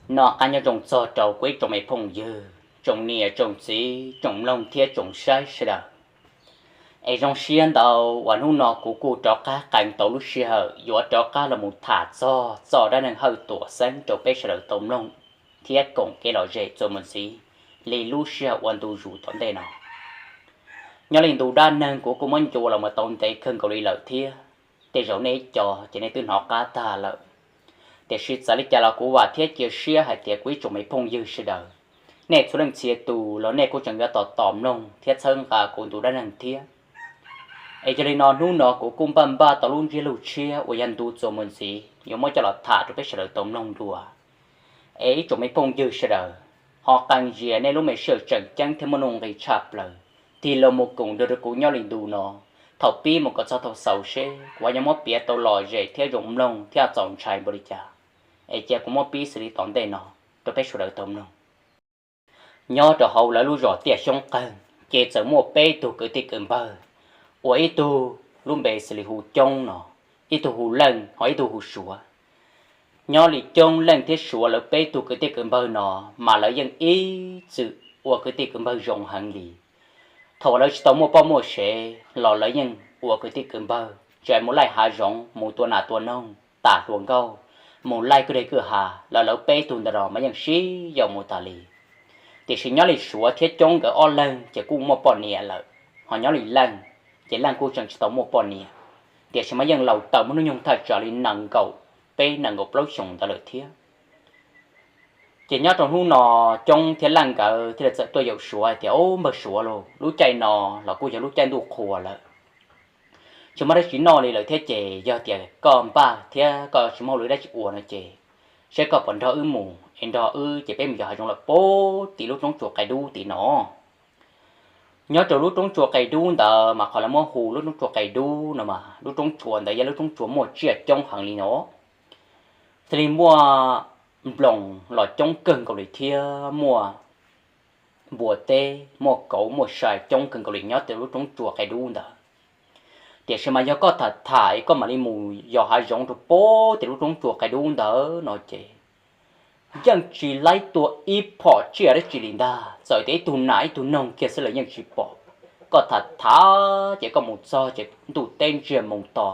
Noj qab nyob zoo txog rau kuv ib tsoom me phooj ywg, tsoom niam tsoom txiv, tsoom mloog thiab tsoom saib sawv daws. Es zoo siab ntau uas hnub no kuv kuj rov qab qee tau lub sij hawm yuav rov qab los mus tham txog txoj dab neeg Hawj Tuam Xeeb rau peb sawv daws tau mloog thiab koom kev lom zem txuas mus ntxiv li lub sij hawm ua ntu zus tom ntej no. Nyob li ntu dab neeg kuv kuj muab ncua los mus tau ntev kawg nkaus li lawm thiab, tej zaum nej ib co ces nej twb hnov qab tag lawm. Tiam sis txawm li cas los kuv vam thiab cia siab hais tias kuv ib tsoom me phooj ywg sawv daws, nej txhua leej txhia tus los nej kuj tseem yuav tos tos mloog thiab txhawb nqa kuv ntu dab neeg thiab. Es yog li no hnub no kuv kuj npaj npaj tau lub ntsiab lus tshiab uas yog ntu txuas mus ntxiv yuav muab coj los tham rau peb sawv daws tau mloog dua. Es ib tsoom me phooj ywg sawv daws, ho qee zias nej lub me sij hawm tseem ceeb thiab muaj nuj nqis tshaj plaws, tig los mus koom nrog rau kuv nyob li ntu no, thaum pib mus kom txog thaum xaus seb kuv ho yuav muab piav tau lom zem thiab zoo mloog thiab txaus ntshai npaum li cas. Es cia kuv muab pib xws li tom ntej no rau peb sawv daws tau mloog. Nyob rau hauv lawv lub zos Tiaj Xyoob Qeeg ces txawm muaj peb tug kwv tij kwv npawg, uas ib tug lub npe xws li hu Coob no, ib tug hu Leej ho ib tug hu Suav. Nyob li Coob, Leej thiab Suav lawv peb tug kwv tij kwv npawg no mas lawv yeej ib txwm ua kwv tij kwv npawg zoo heev li. Thaum uas lawv tsis tau muaj poj muaj sev los lawv yeej ua kwv tij kwv npawg, tsis hais mus laij hav zoov, mus tua nas tua noog, tas hluas nkauj, mus laij kwj deg kwj ha los lawv peb tug ntawd los mas yeej sib yaum mus tas li. Tiam sis nyob li Suav thiab Coob nkawd ob leeg ces kuj muaj poj niam lawm, ho nyob li Leej ces Leej kuj tseem tsis tau muaj poj niam, tiam sis mas yeej laus tawm muaj hnub nyoog thaj tsam li nees nkaum peb nees nkaum plaub xyoos ntawd lawm thiab. Ces nyob rau hnub no Coob thiab Leej nkawd thiaj li txawm tuaj yaum Suav hais tias, Au, npawg Suav lauj, lub caij no los kuj yog lub caij ntuj qhua lawm, tsis muaj dab tsi noj li lawm thiab ces yog tias koj npaj thiab koj tsis muaj hauj lwm dab tsi ua no ces saib koj puas nrog wb mus es nrog wb ces peb mus yos hav zoov lawm puag tim lub roob tsua qe dub tim no. Nyob rau lub roob tsua qe dub ntawd mas qhov lawv muab hu lub roob tsua qe dub no mas lub roob tsua ntawd yog lub roob tsua muaj tsiaj coob heev li no. Thiaj li muaj nploos los coob kawg nkaus li thiab muaj npua teb, muaj kauv, muaj sai coob kawg nkaus li nyob rau lub roob tsua qe dub ntawd. Tiam sis mas yog koj tham tham es koj mam li mus yos hav zoov rau puag tim lub roob tsua qe dub ntawd no ces yeej tsis laib tua ib phom tsiaj dab tsi li ntag, txawm tias ib tug nas ib tug noog kiag xwb los yeej tsis pom. Koj tham tham ces koj mus txog ces ntuj teb ntsiag moos to,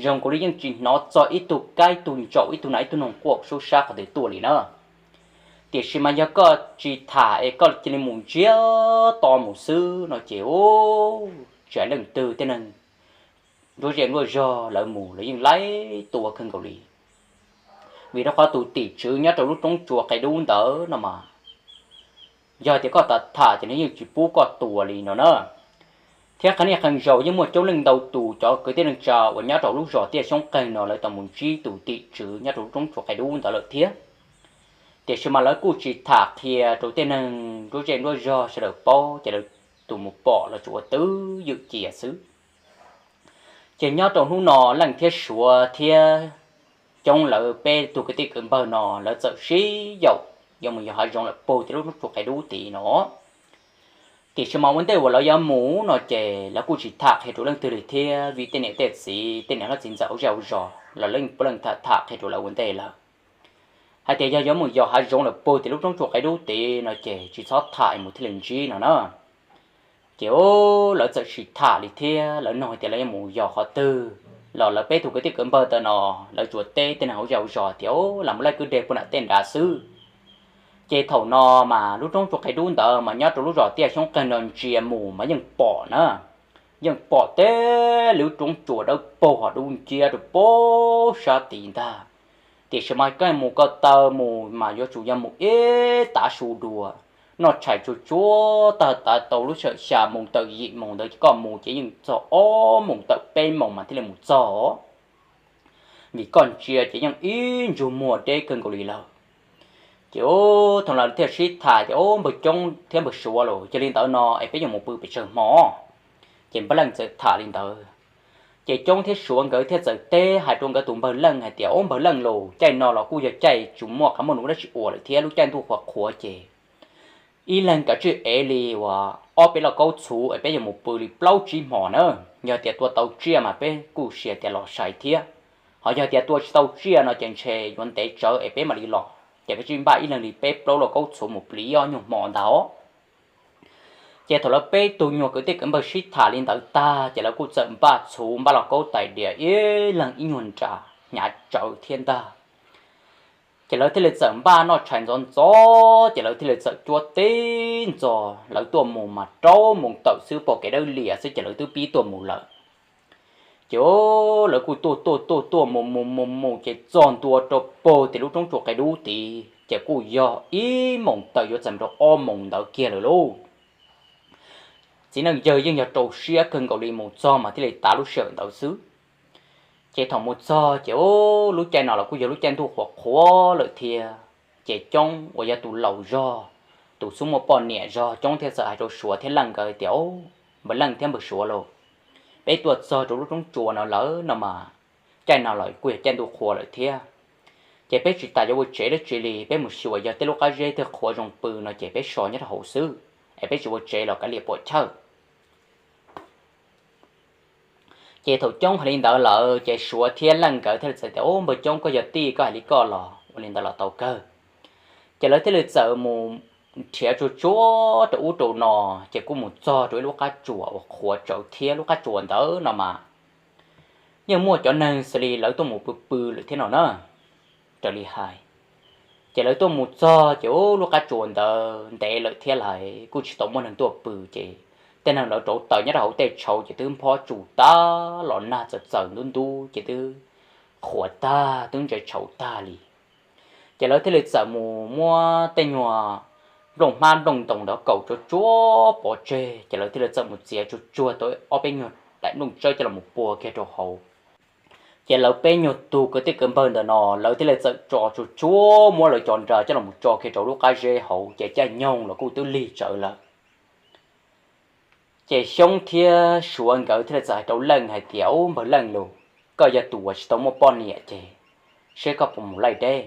zoo nkaus li yeej tsis hnov txog ib tug kab ib tug ntsaum ib tug nas ib tug noog quaj sub sab qhov twg tuaj li na. Tiam sis mas yog koj tsis tham es koj cia li mus ntsiag to mus xwb no ces, u, tsis hais leej twg tej neeg nruab zej nruab zog lawv mus lawv yeej laib tua kawg nkaus li. Vim rau qhov tus tim tswv nyob rau lub roob tsua qe dub ntawd no mas yog tias koj tham tham ces nws yeej tsis pub koj tua li no na. Thiab qee niaj qee zaus yeej muaj coob leej ntau tus cov kwv tij neej tsa uas nyob rau lub zos Tiaj Xyoob Qeeg no lawv tau mus ntsib tus tim tswv nyob rau lub roob tsua qe dub ntawd lawm thiab. Tiam sis mas lawv kuj tsis tham qhia rau tej neeg nruab zej nruab zog sawv daws paub ces lawv tus mus pom los tsuas ua twj ywm cia xwb. Ces nyob rau hnub no Leej thiab Suav thiab Coob lawv peb tug kwv tij kwv npawg no lawv txawm sib yaum yuav mus yos hav zoov lawm puag tim lub roob tsua qe dub tid no. Tiam sis mas ua ntej uas lawv yuav mus no ces lawv kuj tsis tham qhia rau leej twg li thiab, vim tej niam tej txiv, tej niam hlob txiv ntxawm hauv zej hauv zos los lawv puav leej tham tham qhia rau lawv ua ntej lawm hais tias yog yuav mus yos hav zoov lawm puag tim lub roob tsua qe dub tid no ces tsis txhob tham es mus thiaj li ntsib no na. Ces lawv txawm sim tham li thiab lawv nug hais tias lawv yuav mus yos qhov twg, los lawv peb tug kwv tij kwv npawg ntawm no lawv tsuas teb tej neeg hauv zej hauv zos tias, Lam mus laij kwj deg puag nram tej nrad xwb. Ces thaum no mas lub roob tsua qe dub ntawd mas nyob rau lub zos Tiaj Xyoob Qeeg no ntsia mus mas yeej pom na, yeej pom tej lub roob tsua dawb paug ho dub nciab rau puag sab tid ntag. Tiam sis mas koj mus ko taw mus mas yuav tsum yog mus ib tav su dua, noj tshais tsuag tsuag tag tav tau lub sij hawm xya moos tawm yim moos ntawd ces koj mus ces yeej txog ob moos tawm peb moos mas thiaj li mus txog, vim koj ntsia ces yeej ib ntsug muag deb kawg nkaus li lawm. Ces thaum no lawv thiaj sib tham tias, Npawg Coob thiab npawg Suav lauj, yog li ntawd no es peb yuav mus pw pes tsawg hmo? Ces npawg Leej txawm tham li ntawd. Ces Coob thiab Suav nkawd thiaj txawm teb hais rau nkawd tus npawg Leej hais tias, Ub npawg Leej lauj, caij no los kuj yog caij tsis muaj qab muaj nuv dab tsi ua lawm thiab lub caij ntuj qhuav qhuav ces ib leeg kav tsij ev li uas ob peb lauj kaub txhuv es peb yuav mus pw li plaub tsib hmo na. Yog tias tua tau tsiaj mas peb kuj sia tias los sai thiab, ho yog tias tua tsis tau tsiaj no ces ntshe yuav ntev tsawv es peb mam li los. Ces peb sib npaj ib leeg li peb plaub lauj kaub txhuv mus plis ib ob nyuag hmo ntag. Ces thaum lawv peb tug nyuag kwv tij kwv npawg sib tham li ntawd tag ces lawv kuj txawm npaj txhuv npaj lauj kaub tais diav ib leeg ib nyuag nra hnyav tsawv thiab ntag. Ces lawv thiaj li txawm npaj noj tshais ntxov ntxov ces lawv thiaj li txawm cuab tib ntxov lawv tuaj mus mas rau moos tawm xwb pom kev dawb lias xwb ces lawv twb pib tuaj mus lawm. Ces lawv kuj tuaj tuaj tuaj tuaj mus mus mus mus ces txog ntua rau pem tim lub roob tsua qe dub tid ces kuj yog ib moos tawm yuav txog rau ob moos ntawd kiag lawm lauj. Txiv neej yawg yeej yog rau siab kawg nkaus li mus txog mas thiaj li tav lub sij hawm ntawd xwb. Ces thaum mus txog ces lub caij no los kuj yog lub caij ntuj qhuav qhuav lawm thiab. Ces Coob uas yog tus laus zog, tus xub muaj poj niam zog Coob thiaj txawm hais rau Suav thiab Leej nkawd tias, Npawg Leej thiab npawg Suav lauj, peb tuaj txog rau lub roob tsua no lawm no mas caij no los kuj yog caij ntuj qhuav lawm thiab. Ces peb tsis tas yuav ua tsev dab tsi li, peb mus xyuas yog tej lub qab zeb twg qhuav zoo pw no ces peb so nyob rau hauv xwb, es peb tsis ua tsev los kav liam puam chawj. Ces thaum Coob hais li ntawd lawm ces Suav thiab Leej nkawd thiaj li txawm tias, Ub, npawg Coob, koj yog tij koj hais li koj los ua li ntawd los tau kawg. Ces lawv thiaj li txawm mus nrhiav tsuag tsuag rau ub rau no, ces kuj mus txog rau ib lub qab tsuas uas qhuav tsawv thiab. Lub qab tsuas ntawd no mas yeej muaj cov neeg xws li lawv tuaj mus pw pw lawm thiab no na, raws li hais. Ces lawv tuaj mus txog ces ub, lub qab tsuas ntawd ntev lawm thiab lawv kuj tsis tau muaj neeg tuaj pw ces tej neeg lawv rauv taws nyob rau hauv tej tshauv ces twb nphob tsuj tag los nag txawm txaws ntub ntub ces twb qhuav tag twb ntse tshauv tag li. Ces lawv thiaj li txawm mus muab tej nyuag nplooj hmab nplooj ntoos ntawd kaum tsuag tsuag pov tseg ces lawv thiaj li txawm mus txiav tsuag tsuag tau ob peb nyuag daim nplooj tsawb coj los pua kiag rau hauv. Ces lawv peb nyuag tug kwv tij kwv npawg ntawm no lawv thiaj li txawm tso tsuag tsuag muab lawv cov nra coj los tso kiag rau lub qab zeb hauv ces caij nyoog los kuj twb lig tsawv lawm. Ces Xyoob thiab Suav nkawd thiaj li txawm hais rau Leej hais tias, Ub, npawg Leej lauj, koj yog tus uas tsis tau muaj poj niam ces seb koj puas mus laij deb.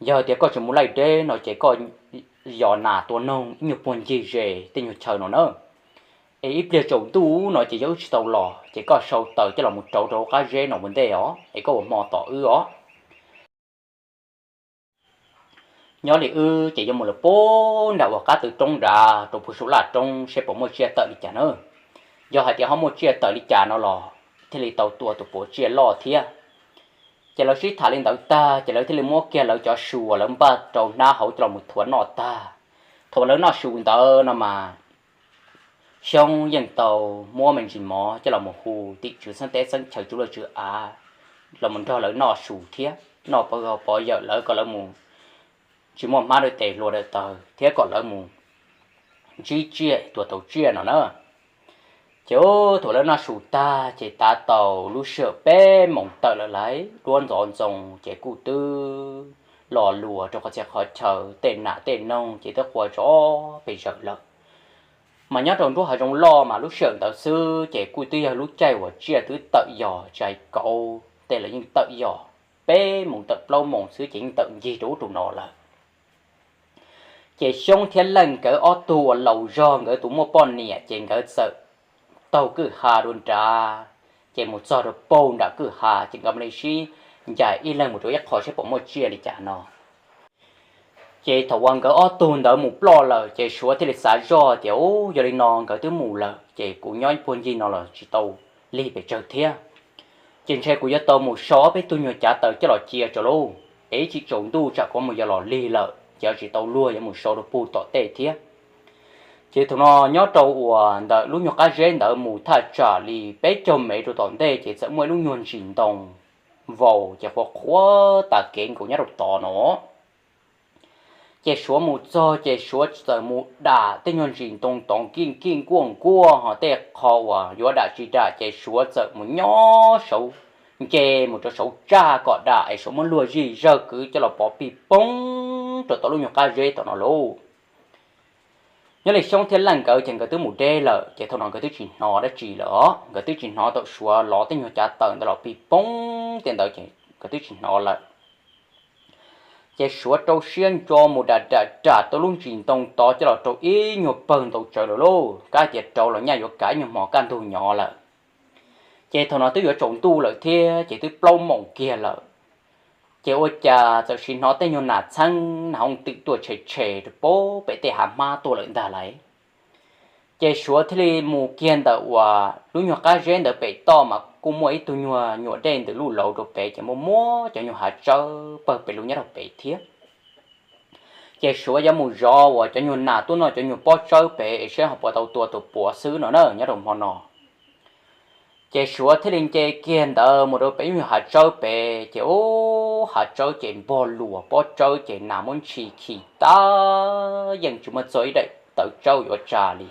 Yog tias koj tsis mus laij deb no ces koj yos nas tua noog ib nyuag puag ncig ze tej nyuag chaw no na. Es ib pliag tsaus ntuj no ces yog wb tsis tau los ces koj sau taws coj los rauv rau hauv qab zeb no ua ntej os, es koj ua hmo tos wb os. Nyob li wb ces yuav mus lawm puag nram uas qab tw roob nrad rau puag saum laj roob seb puas muaj tsiaj tawm li cas na. Yog hais tias ho muaj tsiaj tawm li cas no los thiaj li tau tua tus puav tsiaj loj thiab. Ces lawv sib tham li ntawd tag ces lawv thiaj li muab kiag lawv cov su uas lawv npaj rau hnab hauv coj los thuav noj tag. Thaum lawv noj su ntawd no mas Xyoob yeej tau muab me ntsis mov coj los hu tim tswv xeeb teb xeeb chaw tswv luj tswv av los mus nrog lawv noj su thiab noj pov yawm lawv kom lawv mus tsis muaj hmab dawb tes hlua dawb taw thiab kom lawv mus ntsib tsiaj tuag tau tsiaj no na. Ces thaum lawv noj su tag ces tav tau lub sij hawm peb moos tawm lawm lauj, duab ntxov ntxoo ces kuj twb los luas rau qhov txhia qhov chaw, tej nas tej noog ces twb qua zov pes zawm lawm. Mas nyob rau nruab hav zoov loj mas lub sij hawm ntawd xwb ces kuj twb yog lub caij uas tsiaj twb tawm yos tsis hais kauv tej los yeej tawm yos, peb moos tawm plaub moos xwb ces yeej tawm ncig rau ub rau no lawm. Ces Xyoob thiab Leej nkawd ob tug uas laus zog nkawd tus muaj poj niam ces nkawd txawm taug kwj ha dua nrad, ces mus txog rau paug nram kwj ha ces nkawd mam li sib ncaim ib leeg mus rau ib qho seb puas muaj tsiaj li cas no. Ces thaum uas nkawd ob tug ntawd mus ploj lawm ces Suav thiaj li xav zoj tias, Ub, yog li no nkawd twb mus lawm ces kuv nyob puag ncig no los tsis tau lig pes tsawg thiab. Ces ntshe kuv yuav tau mus sau ob peb tug nyuag cav taws coj los cia tso lauj, es ib chim tsaus ntuj tsam kuv mus yos los lig lawm ces tsis tau luag yuav mus sau rau puag tom tej thiab. Ces thaum no nyob rau uas ntawm lub nyuag qab zeb ntawd mus thaj tsam li peb caug mev rau tom ntej ces txawm muaj ib lub nyuag ntsis ntoo vau ces qhuav qhuav tas kev nkaus nyob rau tod no. Ces Suav mus txog ces Suav txawm mus dam tej nyuag ntsis ntoo tod kij kij nkuaj nkuaj ho tej qho uas yuav dam tsis dam ces Suav txawm mus nyob saud, nce mus rau saud tsaj kom dam es Suav muab luag zij zawg kwv coj los pov pig poob rau tom lub nyuag qab zeb tom no lauj. Nyob li Xyoob thiab Leej nkawd ces nkawd twb mus deb lawm ces thaum no nkawd twb tsis hnov dab tsi lawm os, nkawd twb tsis hnov tau Suav lov tej nyuag cav taws ntawd los pig poob tej ntawd ces nkawd twb tsis hnov lawm. Ces Suav rau siab ntso mus dam dam dam tau lub ntsis ntoo tod coj los rau ib nyuag pawg ntau tsawv lawm lauj, kab tias rau los nyaj yuav kav ib nyuag hmo kaj ntug nyob lawm. Ces thaum no twb yuav tsaus ntuj lawm thiab ces twb plaub moos kiag lawm. Ces ua cas txawm sim hnov tej nyuag nas txheeb nas hooj twm tuaj tshe tshe rau pem tej hav hmab tuaj lawm ntag lauj. Ces Suav thiaj li mus kiag ntawm uas lub nyuag qab zeb ntawd pem toj mas kuj muaj ib tug nyuag nyuam dej ntws luj lauv rau pem ces muaj muab cov nyuag hav tsawb pawg pes lug nyob rau pem thiab. Ces Suav yuav mus zov uas cov nyuag nas tuaj noj cov nyuag pob tsawb pem es saib ho puas tau tua tus puav xwb no na nyob rau hmo no. Ces Suav thiaj li nce kiag ntawd mus rau pem lub nyuag hav tsawb pem ces ub hav tsawb ces npog luas pob tsawb ces nas muab ntshis khi tag yeej tsis muaj txog ib daim tawv tsawb yuav tsa li.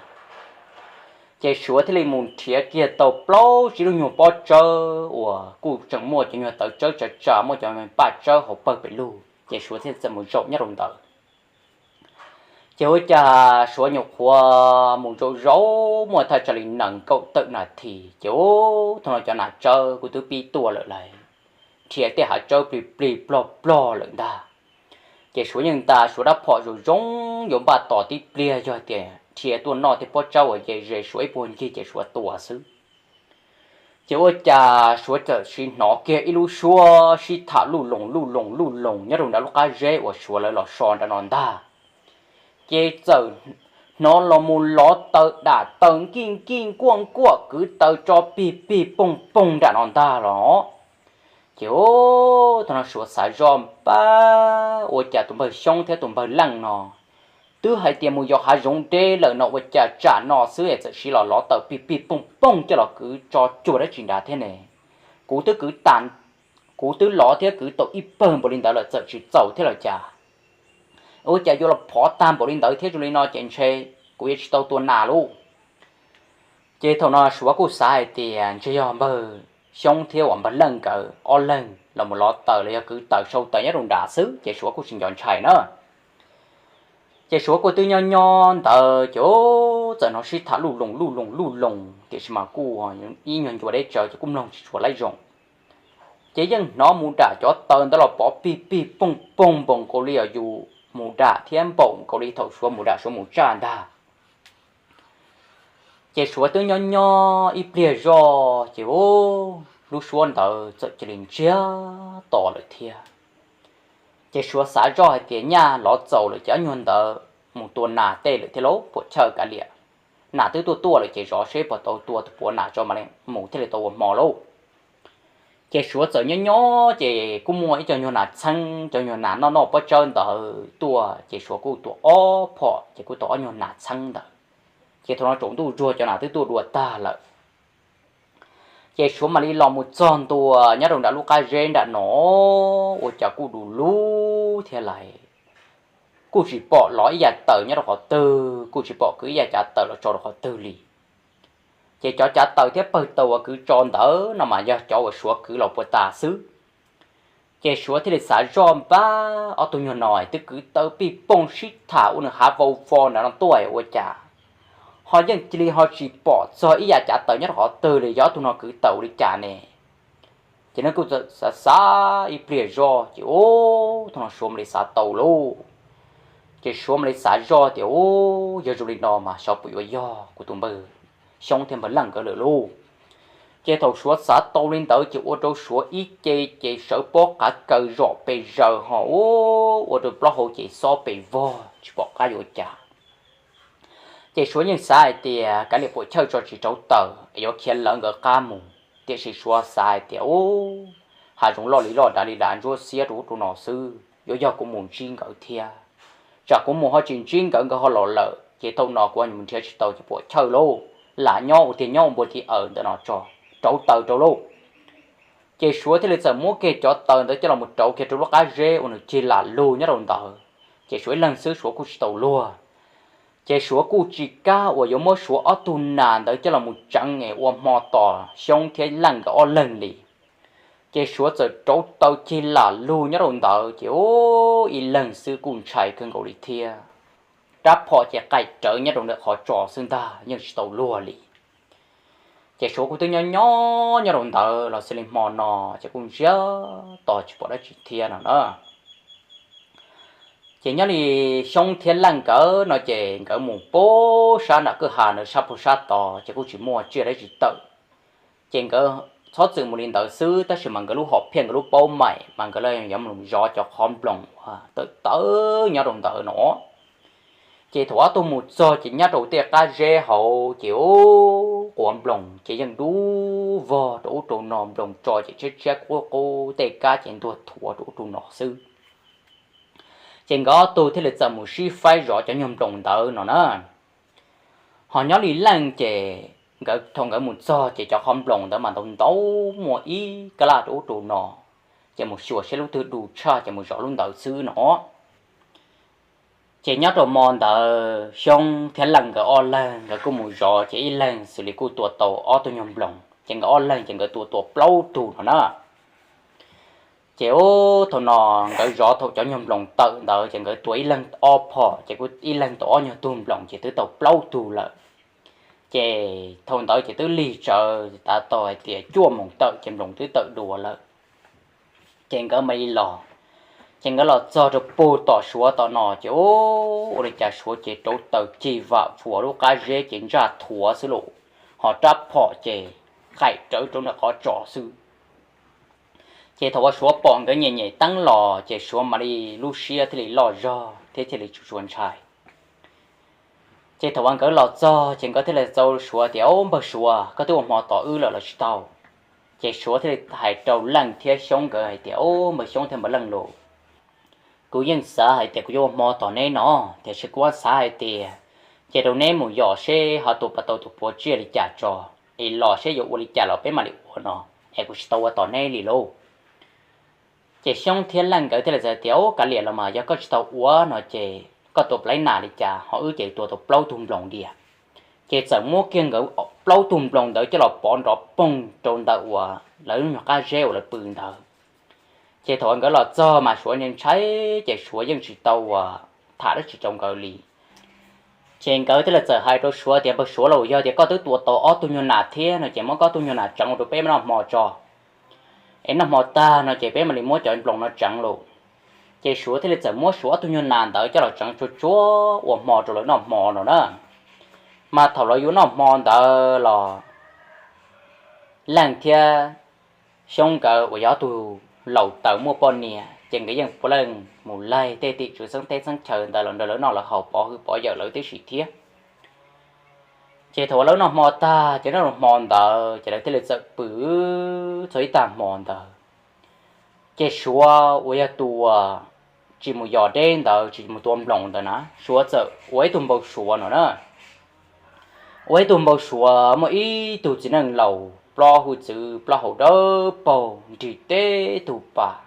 Ces Suav thiaj li mus nrhiav kiag tau plaub tsib lub nyuag pob tsawb uas kuj tseem muaj cov nyuag tawv tsawb tsa tsa muaj cov paj tsawb hauv pawg pem lug ces Suav thiaj txawm mus zaum nyob rau ntawd. Ces ua cas Suav nyuam qhuav mus zaum zaum muaj thaj tsam li nees nkaum tawm nas this ces ub thaum no cov nas tsawb kuj twb pib tuaj lawm lauj. Nrhiav tej hav tsawb plig plig plog plog lawm ntag. Ces Suav yeej nta Suav rab phom zoo zoo yuav npaj tos tib pliag yog tias nrhiav tuaj noj tej pob tsawb uas ze ze Suav ib puag ncig ces Suav tua xwb. Ces ua cas Suav txawm sim hnov kiag ib lub suab sib tham luj loos luj loos luj loos nyob rau nram lub qab zeb uas Suav lawv los so nram no ntag. Ces txawm hnov los mus lov taws dam taws nkij nkij nkuaj nkuaj kwv taws tso pig pig poog poog nram no ntag los. Ces ub thaum no Suav xav zoj npab ua cas tus npawg Xyoob thiab tus npawg Leej no twb hais tias mus yos hav zoov deb lawm no ua cas tsam no xwb es txawm siv los lov taws pig pig poog poog coj los kwv tso cuag dab tsi nrad thiab ne. Kuv twb kwv tas, kuv twb lov thiab kwv tau ib pawg npaum li ntawd lawm txawm tsis txaus thiab los cas. Ua cas yuav los phov tag npaum li ntawd thiab zoo li no ces ntshe kuv yuav tsis tau tua nas lauj. Ces thaum no Suav kuj xav hais tias ntshe yog npawg Xyoob thiab uas npawg Leej nkawd ob leeg los mus lov taws los yog kwv taws sau taws nyob rau nram xwb ces Suav kuj tsis nco ntshai na. Ces Suav kuj twb nyob nyob ntawd ces txawm hnov sib tham luj loos luj loos luj loos tiam sis mas kuj ib nyuag ncua deb tsawv ces kuj mloog tsis tshua laib zoo. Ces yeej hnov mus dam cov taws ntawd los pov pig pig poog poog npaum nkaus li yus mus dam thiab npaum nkaus li thaum Suav mus dam Suav mus tsaj ntag. Ces Suav twb nyob nyob ib pliag zoj ces lub suab ntawd txawm cia li ntsiag to lawm thiab. Ces Suav xav zoj hais tias nyaj lov txaus lawm ces ob nyuag ntawd mus tua nas tej lawm thiab lauj, puam chawj kav liam. Nas twb tuaj tuaj lawm ces zov seb puas tau tua tus puav nas tso mam li mus thiaj li tau ua hmo lauj. Ces Suav txawm nyob nyob ces kuj muaj ib co nyuag nas txheeb, cov nyuag nas noj noj pob tsawb ntawd tuaj ces Suav kuj tua ob phom ces kuj tau ob nyuag nas txheeb ntawd. Ces thaum no tsaus ntuj zuag cov nas twb tuaj dua tag lawm. Ces Suav mam li los mus txog ntua nyob rau nram lub qab zeb nram no, ua cas kuj du lug thiab lauj. Kuj tsis pom lov ib yav taws nyob rau qhov twg, kuj tsis pom kwv ib yav cav taws los tso rau qhov twg li. Ces cov cav taws thiab pawg taws uas kwv tso ntawd no mas yog cov uas Suav kwv los puag ta xwb. Ces Suav thiaj li xav zoj npab ob tug nyuag no twb kwv taws pij pooj sib tham ua nws hav vau vo nram no tuaj ua cas ho yeej cia li ho tsis pom txog ib yav cav taws nyob rau qhov twg li, yog ob tug no kwv taws ua li cas ne. Ces nws kuj xav xav ib pliag zoj ces ub thaum no Suav mam li xav tau lauj. Ces Suav mam li xav zoj tias ub yog zoo li no mas xyov puas yuav yog kuv tus npawg Xyoob thiab npawg Leej nkawd lawm lauj. Ces thaum Suav xav tau li ntawd ces ua rau Suav ib ce ces sawv pob qav kaws zom pes zaws ho ub ua rau plaub hau ces xob pes vog tsis pom qab yuav ua cas. Ces Suav yeej xav hais tias kav liam puam chawj tso tsis rauv taws es yuav khiav lawv nkawd qab mus, tiam sis Suav xav hais tias ub hav zoov loj li loj dav li dav ntsuab xiab rau ub rau no xwb, yuav yog kuv mus ntsib nkawd thiab. Tsam kuv mus ho tsis ntsib nkawd, nkawd ho los lawm ces thaum no kuv mus nrhiav tsis tau ces puam chawj lauj, lam nyob ua tiag nyob ua npua tiv awm ntawm no tso, rauv taws rau lauj. Ces Suav thiaj li txawm muab kiag cov taws ntawd coj los mus rauv kiag rau lub qab zeb uas nws cig lam lug nyob rau ntawd. Ces Suav ib leeg xwb Suav kuj tsis tau luag. Ces Suav kuj tsis kam uas yuav muab Suav ob tug nas ntawd coj los mus tseev es ua hmo tos Xyoob thiab Leej nkawd ob leeg li. Ces Suav txawm rauv taws cig lam lug nyob rau ntawd ces ub ib leeg xwb kuj ntshai kawg nkaus li thiab. Rab phom ces qaim rawv nyob rau ntawm qhov tso xwb ntag yeej tsis tau luag li. Ces Suav kuj twb nyob nyob nyob rau ntawd los xws li hmo no ces kuj ntsiag to tsis pom dab tsi thiab no na. Ces nyob li Xyoob thiab Leej nkawd no ces nkawd mus pem sab nram kwj ha ntawd sab pem sab tod ces kuj tsis muaj tsiaj dab tsi tawm. Ces nkawd txhob txwm mus li ntawd xwb, tab sis mas nkawd lub hom phiaj nkawd lub paub maim mas nkawd yuav mus zov cov qhov nploos uas tawm tawv nyob rau ntawd no. Ces thaum ob tug mus txog ces nyob rau tej qab zeb hauv ces ub, quav nploos ces yeej dub vog rau ub rau no, nploos tso ces tshiab tshiab qub qub, tej kab ces ntuag thuav rau ub rau no xwb. Ces nkawd ob tug thiaj li txawm mus sib faib zov cov nyuag nploos ntawd no na. Ho nyob li leej ces nkawd thaum nkawd mus txog ces cov qhov nploos ntawd mas ntau ntau, muaj ib kab laj rau ub rau no, ces mus xyuas seb lub twg du tshaj ces mus zov lub ntawd xwb no. Ces nyob rau hmo ntawd Xyoob thiab Leej nkawd ob leeg nkawd kuj mus zov, ces ib leeg xws li kuj tua tau ob tug nyuag nploos, ces nkawd ob leeg ces nkawd tua tau plaub tug no na. Ces ub, thaum no nkawd zov thaum cov nyuag nploos tawm ntawd ces nkawd tua ib leeg ob phom, ces kuj ib leeg tau ob nyuag tug nploos ces twb tau plaub tug lawm. Ces thaum ntawd ces twb lig tsawv tav tau hais tias cuaj moos tawm ces nploos twb tawm dua lawm. Ces nkawd mam li los, ces nkawd los txog rau puag tom Suav tom no ces ub, ua li cas Suav ces rauv taws cig vam vuas lub qab zeb ces ntsaj thuav xwb lauj, ho rab phom ces qaim rawv rau nram qhov tsos xwb. Ces thaum uas Suav pom nkawd nyem nyem teeb los ces Suav mam li lub siab thiaj li loj zog thiab thiaj li tsis tshua ntshai. Ces thaum uas nkawd los txog ces nkawd thiaj li txav Suav tias, Ub, npawg Suav, koj twb ua hmo tos wb lawm los tsis tau? Ces Suav thiaj li hais rau Leej thiab Xyoob nkawd hais tias, Ub, npawg Xyoob thiab npawg Leej lauj, kuv yeej xav hais tias kuv yuav ua hmo tos neb no, tiam sis kuv xav hais tias ces rau neb mus yos seb ho tua puas tau tus puav tsiaj li cas tso, es los seb yuav ua li cas los peb mam li ua no, es kuv tsis tau ua tos neb li lauj. Ces Xyoob thiab Leej nkawd thiaj li txawm tias, Ub, kav liam los mas, yog koj tsis tau ua no ces koj tua plaub nas li cas ho wb ces tua tau plaub tug nploos diam. Ces txawm muab kiag nkawd plaub tug nploos ntawd coj los pov nrov poog rau ntawm uas lawv lub nyuag qab zeb uas lawv pw ntawd. Ces thaum uas nkawd los txog mas Suav ntshai ntshai, ces Suav yeej tsis tau uas tham dab tsi rau nkawd li. Ces nkawd thiaj li txawm hais rau Suav tias, Npawg Suav lauj, yog tias koj twb tua tau ob tug nyuag nas thiab no ces muab koj tug nyuag nas tseev ua rau peb noj hmo tso, es noj hmo tag no ces peb mam li muab cov nploos no tseev lauj. Ces Suav thiaj li txawm muab Suav ob tug nyuag nas ntawd coj los tseev tsuag tsuag ua hmo rau lawv noj hmo no na. Mas thaum lawv yuav noj hmo ntawd los Leej thiab Xyoob nkawd uas yog ob tug laus taws muaj poj niam ces nkawd yeej puav leej mus laig tej tim tswv xeeb teb xeeb chaw ntawd los nrog lawv noj lawv haus, pov hwj pov yawm lawv tib si thiab. Ces thaum uas lawv noj hmo tag ces noj hmo ntawd ces lawv thiaj li txawm pw txog ib tag hmo ntawd. Ces Suav uas yog tus uas tsis mus yos deb ntawd, tsis mus tua nploos ntawd na, Suav txawm ua ib tug npau suav no na. Ua ib tug npau suav muaj ib tug txiv neej laus plaub hwj txwv plaub hau dawb paug nrig teb tug pas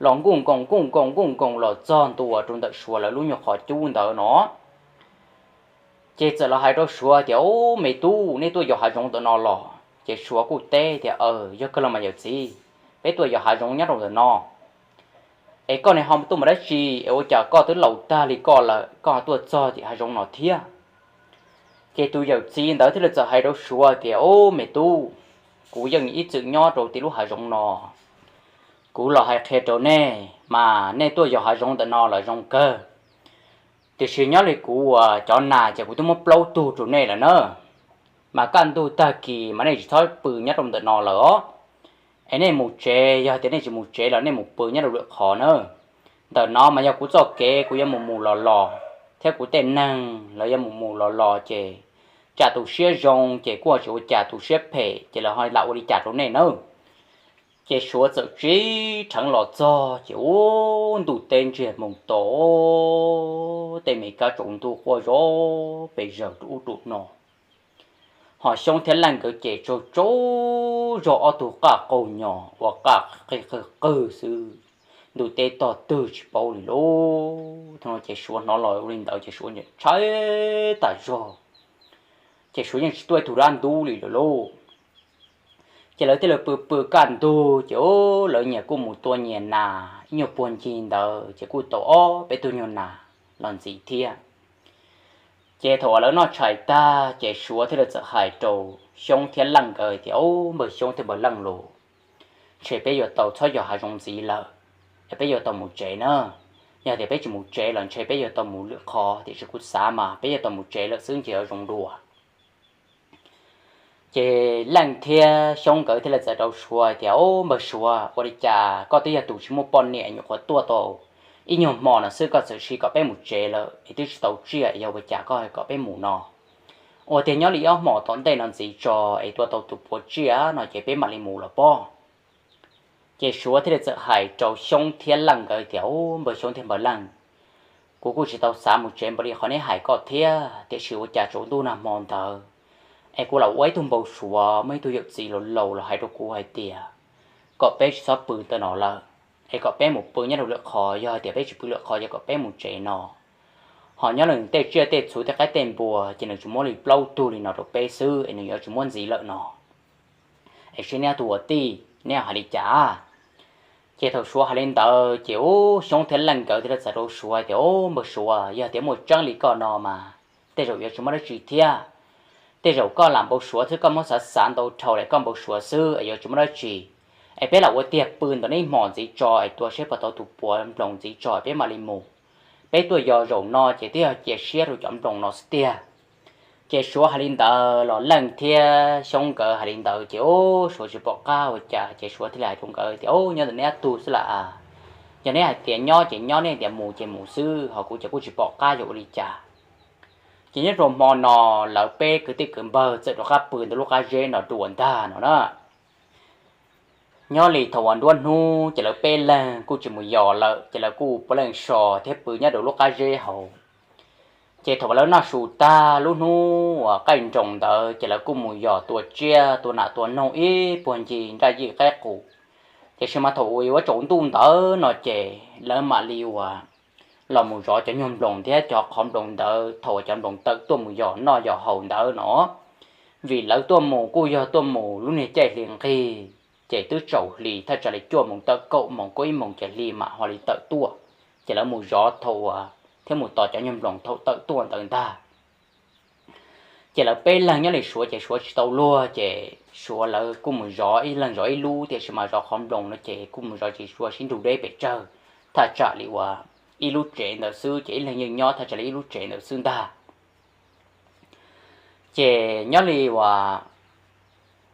los nkuj nkoos nkuj nkoos nkuj nkoos los txog ntua rau ntawm Suav lawv lub nyuag qhov cub ntawd no. Ces txawm los hais rau Suav tias, Ub, me tub, nej tuaj yos hav zoov ntawm no los? Ces Suav kuj teb tias, Aws, yog kawg los mas yawm txiv, peb tuaj yos hav zoov nyob rau ntawm no. Es koj ne ho tuaj mus dab tsi es ua cas koj twb laus tag li koj lawm koj ho tuaj txog tim hav zoov no thiab? Ces tus yawm txiv ntawd thiaj li txawm hais rau Suav tias, Ub, me tub, kuv yeej ib txwm nyob rau tim lub hav zoov no. Kuv los hais qhia rau nej mas nej tuaj yos hav zoov ntawm no los zoo kawg, tiam sis nyob li kuv uas cov nas ces kuv twb muab plaub tug rau nej lawm na. Mas kaj ntug tag kis mas nej tsis txhob pw nyob rau ntawm no lawm os. Es nej mus tsev, yog tias nej tsis mus tsev los nej mus pw nyob rau lwm qhov na. Ntawm no mas yog kuv txoj kev kuv yuav mus mus los los, thiab kuv tej neeg lawv yuav mus mus los los ces tsam tus siab zoo ces kuj tsis ua cas, tus siab phem ces lawv ho lam ua li cas rau nej nawb. Ces Suav txawm tib rheev los txog ces ub, ntuj teb ntsiag moos to, tej me kab tsaus ntuj quaj zom pes zawg rau ub rau no. Ho Xyoob thiab Leej nkawd ces tsaug tsaug zog ob tug qaj qaug nyo ua qaj qig qawg qwg xwb, ntuj teb tog twg tsis paub li lauj. Thaum no ces Suav hnov los ua li ntawd ces Suav ntshai tas zog, ces Suav yeej tsis tuaj ib tug dab ntub li lawm lauj. Ces lawv thiaj li pw pw kaj ntug ces lawv nyias kuj mus tua nyias nas ib nyuag puag ncig ntawd ces kuj tau ob peb tug nyuag nas los ntxiv thiab. Ces thaum uas lawv noj tshais tag ces Suav thiaj li txawm hais rau Xyoob thiab Leej nkawd tias, Ub, npawg Xyoob thiab npawg Leej lauj, ntshe peb yuav tau txhob yos hav zoov ntxiv lawm, es peb yuav tau mus tsev na. Yog tias peb tsis mus tsev los ntshe peb yuav tau mus lwm qhov, tiam sis kuv xav mas peb yuav tau mus tsev lawm xwb ntshe yuav zoo dua. Ces Leej thiab Xyoob nkawd thiaj li txawm rau Suav hais tias, Ub, npawg Suav, ua li cas koj twb yog tus tsis muaj poj niam, nyuam qhuav tuaj tau ib nyuag hmo no xwb koj txawm siv kom peb mus tsev lawm es twb tsis tau tsiaj, yog ua cas koj kom peb mus no? Ua tiag nyob li ob hmos tom ntej no ntxiv tso es tua tau tus puav tsiaj no ces peb mam li mus los pob. Ces Suav thiaj li txawm hais rau Xyoob thiab Leej nkawd tias, Ub, npawg Xyoob thiab npawg Leej, kuv kuj tsis tau xav mus tsev npaum li qhov neb hais koj thiab, tiam sis ua cas tsaus ntuj nag hmo ntawd es kuv lam ua ib tug npau suav, muaj ib tug yawm txiv laus laus los hais rau kuv hais tias kom peb tsis txhob pw ntawm no lawm, es kom peb mus pw nyob rau lwm qhov, yog hais tias peb tsis pw lwm qhov ces kom peb mus tsev no. Ho nyob li tej tsiaj tej txhu tej qaib tej npua ces nws tsuas muab li plaub tug li no rau peb xwb es nws yuav tsis muab ntxiv lawm no. Es seb neb ob tug ua tij neb hais li cas? Ces thaum Suav hais li ntawd ces ub, Xyoob thiab Leej nkawd thiaj li txawm rau Suav tias, Ub, npawg Suav, yog tias muaj tseeb li koj no mas tej zaum yuav tsis muaj dab tsi thiab. Tej zaum koj lam npau suav xwb, koj muab xav xav ntau dhau lawm, koj npau suav xwb es yuav tsis muaj dab tsi. Es peb lam ua tiag pw ntawm neb ib hmos ntxiv tso es tua seb puas tau tus puav nploos ntxiv tso peb mam li mus. Peb tuaj yos zaum no ces twb yog cia siab rau cov nploos no xwb tiag. Ces Suav hais li ntawd los Leej thiab Xyoob nkawd hais li ntawd ces ub, Suav tsis pom qab ua cas ces Suav thiaj li hais rau nkawd tias, Ub, nyob ntawm neb ob tug xwb las. Yog neb hais tias nyob ces nyob, neb hais tias mus ces mus xwb, ho kuv ces kuj tsis pom qab yuav ua li cas. Ces nyob rau hmo no lawv peb kwv tij kwv npawg txawm rov qab pw ntawm lub qab zeb no dua ntag no na. Nyob li thaum uas nruab hnub ces lawv peb leeg kuj tsis mus yos lawm ces lawv kuj puav leej so thiab pw nyob rau lub qab zeb hauv. Ces thaum uas lawv noj su tag lub hnub uas qaij nroos ntawd ces lawv kuj mus yos tua tsiaj tua nas tua noog ib puag ncig nraj yij qaib qus. Tiam sis mas thaum uas yuav tsaus ntuj ntawd no ces lawv mam li uas los mus zov cov nyuag nploos thiab cov qhov nploos ntawd thaum uas cov nploos tawm tuaj mus yos noj yos haus ntawd no. Vim lawv tuaj mus kuj yog tuaj mus lub niag caij hli nqig, ces twb tsaus hli thaj tsam li cuaj moos tawm kaum moos, kaum ib moos ces hli mam ho li tawm tuaj. Ces lawv mus zov thaum uas thiab mus tos cov nyuag nploos thaum tawm tuaj ntawd ntag. Ces lawv peb leeg nyob li Suav ces Suav tsis tau luag ces Suav lawv kuj mus zov ib leeg zov ib lub, tiam sis mas zov qhov nploos no ces kuj mus zov tsis tshua sib nrug deb pes tsawg, thaj tsam li uas ib lub tsev ntawd xwb, ces ib leeg yeej nyob thaj tsam li ib lub tsev ntawd xwb ntag. Ces nyob li uas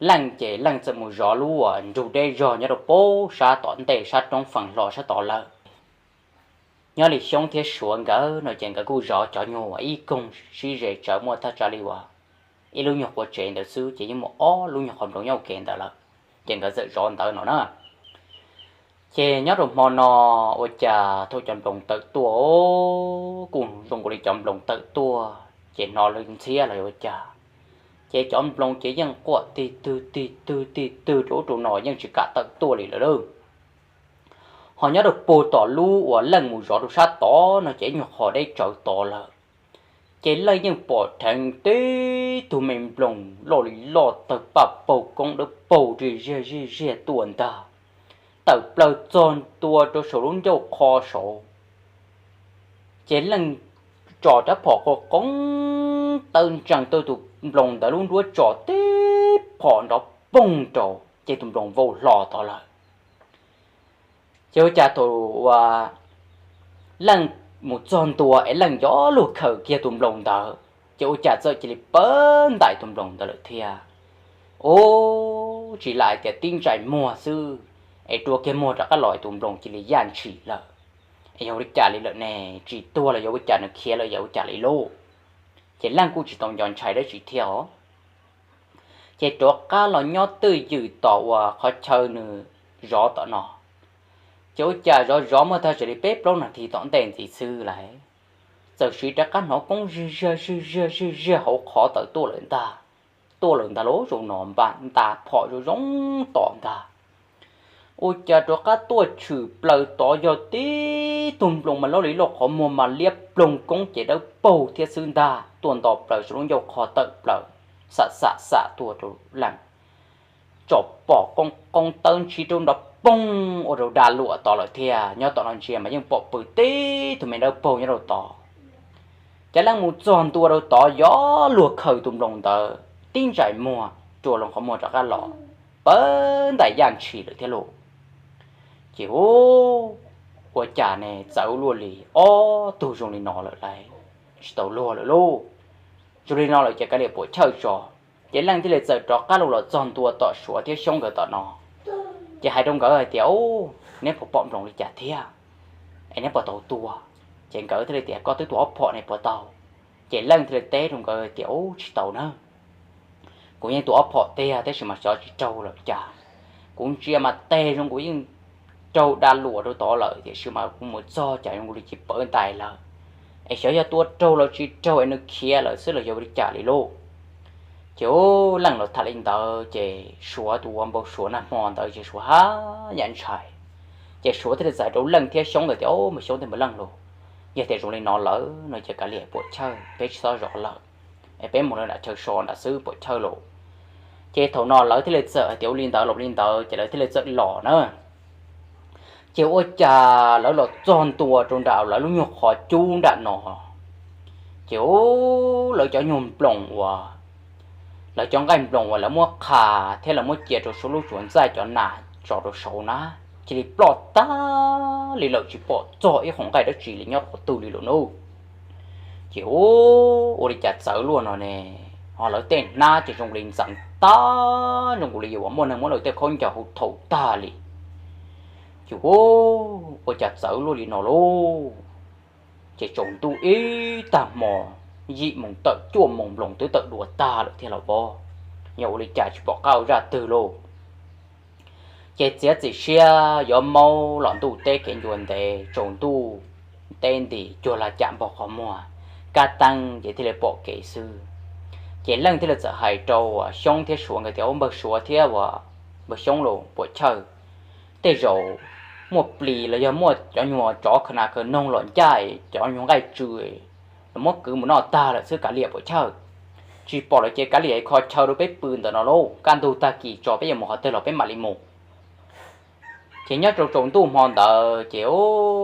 Leej ces Leej txawm mus zov lub uas nrug deb zog nyob rau pem sab tom ntej sab roob feem hlo sab tod lawm. Nyob li Xyoob thiab Suav nkawd no ces nkawd kuj zov cov nyuag uas ib koog sib ze tsawv muaj thaj tsam li uas ib lub nyuag quav tsev ntawd xwb, ces yeej muaj ob lub nyuag qhov nploos nyob ua ke ntawd lawm, ces nkawd txawm zov ntawd no na. Ces nyob rau hmo no ua cas thaum cov nploos tawm tuaj, kuj zoo nkaus li cov nploos tawm tuaj ces hnov lawv ntxhiab los yog ua cas, ces cov nploos ces yeej quaj tig twg tig twg tig twg rau ub rau no yeej tsis kam tawm tuaj li lawm lauj. Ho nyob rau puag tom lub uas Leej mus zov rau sab tod no ces ib nyuag qhov deb tsawv tod lawm. Ces Leej yeej pom dheev tib tug me nploos loj li loj tawg paj paug koob dawb paug zij ziag zij ziag tuaj ntag, tawm plaws txog ntua rau saum lub ncauj qho saud. Ces Leej tsom rab phom qhov qoob tawb ntsees tau tus nploos ntawd lub nruab tsom tib phom nrov poog rau ces tus nploos vau hlo tod lawm. Ces ua cas thaum uas Leej mus txog ntua es Leej yuav luag khaws kiag tus nploos ntawd, ces ua cas txawm cia li pawv ntais tus nploos ntawd lawm thiab. Ub, tsis lam hais tias tib ntsais muag xwb es rua kiag muag rov qab los tus nploos cia li yaj ntshis lawm. Es yog ua li cas li lawm ne? Tsis tuag los yog ua cas, nws khiav lawm yog ua cas li lauj? Ces Leej kuj tsis tau nco ntshai dab tsi thiab os. Ces rov qab los nyob twj ywm tom uas qhov chaw nws zov tom no. Ces ua cas zov zov muaj thaj tsam li peb plaub nas this tom ntej ntxiv xwb lauj, txawm siv rov qab hnov koob zij ziag zij ziag zij ziag hauv qhov tawm tuaj lawm ntag. Tuaj lawm ntag lauj, zaum no npaj nta phom zoo zoo tom ntag. Ua cas rov qab tuaj tshwm plaws tod yog tib tug nploos mas loj li loj, qhov muag mas liab ploog, koob ces dawb paug thiab xwb ntag, tuaj nto plaws saum lub ncauj qho tawm plaws, xam xam xam tuaj rau Leej. Tsom phom qoob qoob tawb ntshis rau nrov poog ua rau da luam tod lawm thiab. Nyob tom no ntsia mas yeej pom pw tib tug me dawb paug nyob rau tod. Ces Leej mus txog ntua rau tod yuav luag khaws tus nploos ntawd, tib ntsais muag rua loo qhov muag rov qab los, pawv ntais yaj ntshis lawm thiab lauj. Ces ub, ua cas ne txawv luaj li, ob tug zoo li no lawm lauj, tsis tau luag lawm lauj. Zoo li no lawm ces kav liam puam chawj tso. Ces Leej thiaj li txawm rov qab los txog ntua tom Suav thiab Xyoob nkawd tom no, ces hais rau nkawd hais tias, Ub, neb puas pom nploos li cas thiab? Es neb puas tau tua? Ces nkawd thiaj li tias, Koj twb tua ob phom ne, puas tau? Ces Leej thiaj li teb rau nkawd tias, Ub, tsis tau na. Kuv yeej tua ob phom tiag tab sis mas xyov tsis raug lawm cas. Kuv ntsia mas tes zoo kuv yeej raug da luam rau tod lawm, tiam sis mas kuv mus txog cas zoo li cia pawv ntais lawm. Es xyov yog tua raug los tsis raug es nws khiav lawm xwb los yog li cas li lauj. Ces Leej los tham li ntawd ces Suav tus ua npau suav nag hmo ntawd ces Suav haj yam ntshai. Ces Suav thiaj li txais rau Leej thiab Xyoob ntawd tias, Ub, npawg Xyoob thiab npawg Leej lauj, yog tias zoo li no lawm no ces kav liam puam chawj, peb tsis txhob zov lawm, es peb mus lawv nram chaw so nram xwb puam chawj lauj. Ces thaum no lawv thiaj li txawm hais tias, Ua li ntawd los li ntawd, ces lawv thiaj li txawm los na. Ces ua cas lawv los txog ntua rau nram lawv lub nyuag qhov cub nram no, ces lawv cov nyuag nploos uas, lawv cov nqaij nploos uas lawv muab qha thiab lawv muab cia rau saum lub tsuas ntxaij cov nas tso rau saud na, cia li ploj tag li lawm, tsis pom txog ib qho nqaij dab tsi li nyob qhov twg li lawm nawb. Ces ua li cas txawv luaj no ne, ho lawv tej hnab ces zoo li ntxeev tag, zoo li yuav muaj neeg muab lawv tej khaub ncaws hu thaum tag li. Ces ua cas txawv luaj li no lauj. Ces tsaus ntuj ib tag hmo, yim moos tawm cuaj moos nploos twb tawm dua tag lawm thiab los pob, yog ua li cas tsis pom qab ua zaj twg lauj. Ces txiav txim siab yuav maub los ntuj teb kev ncua ntev, tsaus ntuj teb nti cuag lag cam npog qhov muag, kab teeb ces thiaj li pom kev xwb. Ces Leej thiaj li txawm hais rau Xyoob thiab Suav nkawd tias, Ub, npawg Suav thiab uas npawg Xyoob lauj, puam chawj, tej zaum muaj plis los yog muaj cov nyuag tsov khaws nas khaws noog los ncaj cov nyuag nqaij tsw los muab kwv mus noj tag lawm xwb, kav liam puam chawj. Tsis pom lawm ces kav liam kho chaw rau peb pw ntawm no lauj, kaj ntug tag kis tso peb yuav mus qhov twg los peb mam li mus. Ces nyob rau tsaus ntuj hmo ntawd ces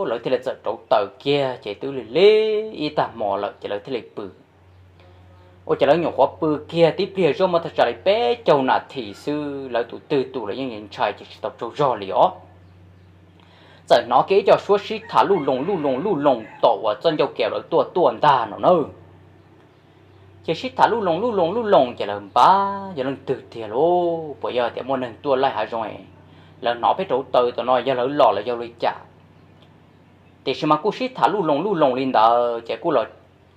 lawv thiaj li txawm rauv taws kiag ces twb lig lig ib tag hmo lawm ces lawv thiaj li pw. Ua cas lawv nyuam qhuav pw kiag tib pliag zoj muaj thaj tsam li peb caug nas this xwb, lawv tus twg tus los yeej ntshai ces tsis tau tsaug zog li os. Txawm hnov kiag ib co suab sib tham luj loos luj loos luj loos tom uas txoj ncauj kev lawv tuaj tuaj ntag no na. Ces sib tham luj loos luj loos luj loos ces lawv npab yog leej twg tiag lauj, puas yog tias muaj neeg tuaj laij hav zoov, lawv hnov peb rauv taws tom no yog lawv los los yog li cas. Tiam sis mas kuj sib tham luj loos luj loos li ntawd ces kuj los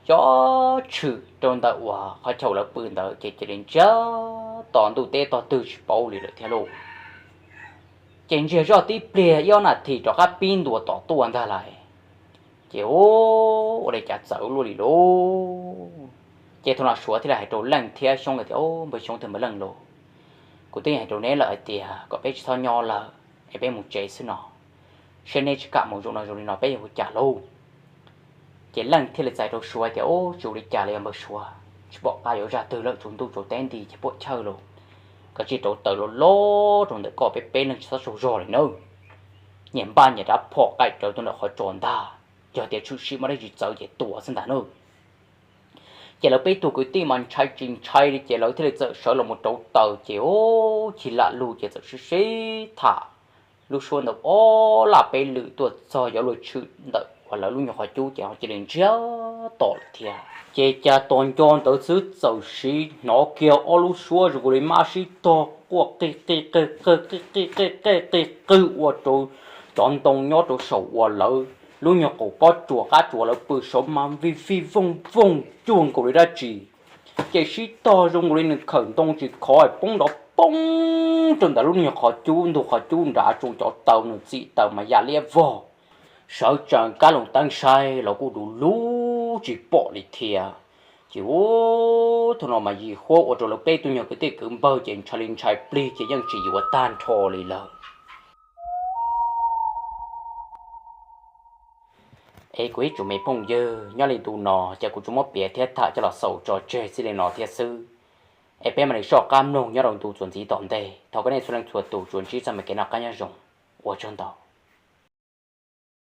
cob tshwm rau ntawm uas qhov chaw lawv pw ntawd ces cia li ntsiag to ntuj teb tog twg tsis paub li lawm thiab lauj. Ces ntsiag zoj tib pliag ib ob nas this rov qab pib ntua tom tuaj ntag lauj. Ces ua li cas txawv luaj li lauj. Ces thaum no Suav thiaj li hais rau Leej thiab Xyoob tias, Au, npawg Xyoob thiab npawg Leej lauj, kuv twb hais rau neb lawm hais tias kom peb tsis txhob nyob lawm es peb mus tsev xwb no, seb neb tsis kam mus zoo no zoo li no peb yuav ua cas lauj. Ces Leej thiaj li txais rau Suav tias, Au, tsis ua li cas li os npawg Suav, tsis pom qab yuav zaj twg lawm, tsaus ntuj tsaus teb nti ces puam chawj lauj, koj cia li rauv taws loj loj rau ntawm koj, peb peb leeg tsis txhob tsaug zog li nawb. Nyias npaj nyias rab phom qaim rawv tuaj ntawm qhov tsos ntag, yog tias tshwm sim muaj dab tsi txawv ces tua xwb ntag nawb. Ces lawv peb tug kwv tij mas ntshai tsis ntshai li ces lawv thiaj li txawm sawv los mus rauv taws ces, au, chim lam lug ces txawm sib sib tham lub suab ntawd ob laj peb lwm tuaj txog yuav luag tshwm ntawm uas lawv lub nyuag qhov cub ces ho cia li ntsiag to lawm thiab. Ces cas tos nco ntawd xwb txawm sim hnov kiag ob lub suab zoo li mab sib tog quaj qig qig qig qig qig qig qig qig ua rau cov ntoo nyob rau saum uas lawv lub nyuag qaum pob tsuas qab tsuas lawv pw saud mas vij vij vooj vooj cuag nkaus li dab tsi. Ces sib tog zoo nkaus li nws khawm ntoo tsis khov poob nrov poob rau ntawm lub nyuag qhov cub ntug qhov cub nrad, tsoo cov taw nws txim taws mas ya liab vog. Sawv tsees kab loos teeb saib los kuj du lug tsis pom li thiab. Ces ua thaum no mas yim huab ua rau lawv peb tug nyuag kwv tij kwv npawg ces ntshai li ntshai plig ces yeej tsis yuav tag nrho li lawm. Es kuv ib tsoom me phooj ywg, nyob li ntu no ces kuv tsuas muab piav thiab tham coj los xaus tso tseg txij li no thiab xwb. Es peb mam li soj qab mloog nyob rau ntu txuas ntxiv tom ntej. Thov kom nej txhua leej txhua tus tsuas ntsib txoj me kev noj qab nyob zoo. Ua tsaug ntau.